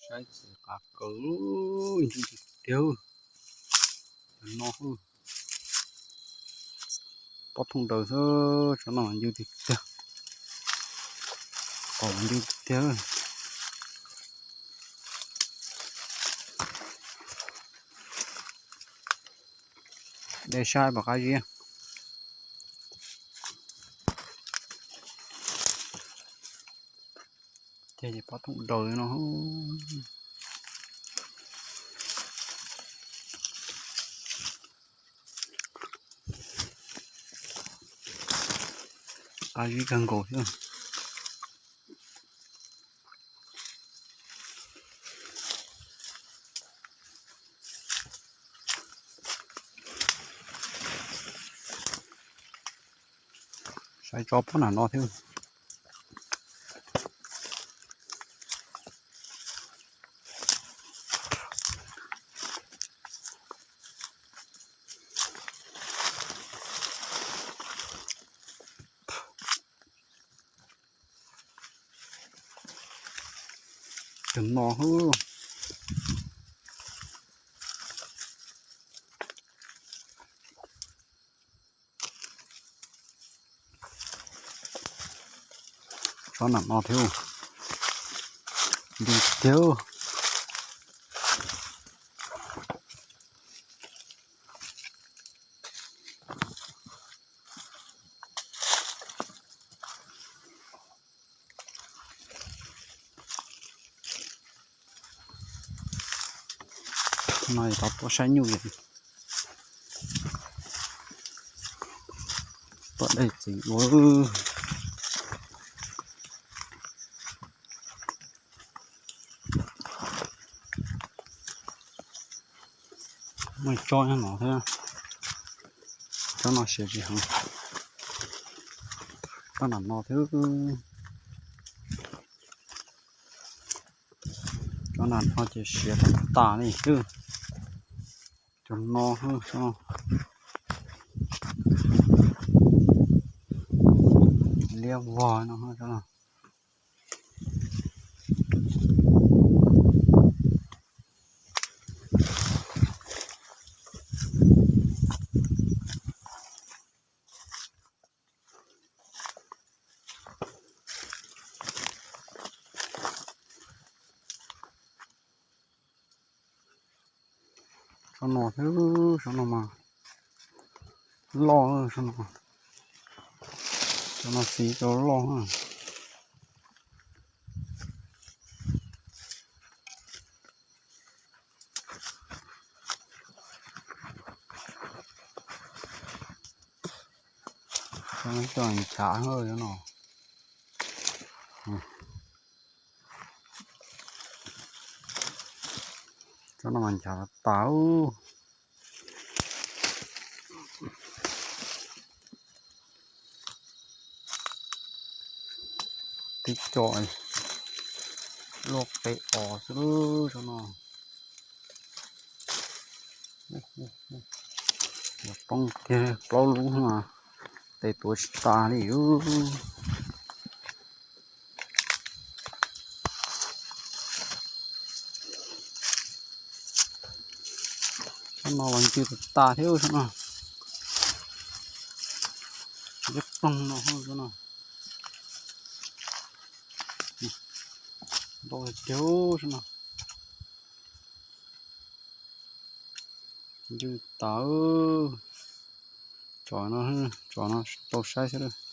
Saib txiv qav kaws, ncw tiag tiag. Cov no pob thooj daws xwb, tsob no mas ncw tiag tiag. Qos ncw tiag tiag. Dej saib pom qab zib. Ces pob thooj daws no, qab zib kawg nkaus thiab. Saib tsob pob nram no thiab. Cov no, tsob nram no thiab, ncw tiag. No yog tau tuaj saib nyuj, tuaj dej txiv ua. Muaj tsob nyob no thiab. Tsob no siav tsis heev. Tsob nram no thiab. Tsob nram no ces siav tas tas li xwb. Cov no, liab vog no. Tsob no thiab, tsob no mas loj, tsob no, tsob no txiv tsob loj. Cov nchav no, tsob no mas nchav tas. Tib co luaj qe os xwb tsob no. Yog poob kiag plaub lub no, tes tuav tsis tas li. Tsob no los ncw tas tas thiab tsob no. Liab ploog no tsob no. Ntau tiag tsob no. Ncw tas. Tsom no, tsom no tau saib xwb.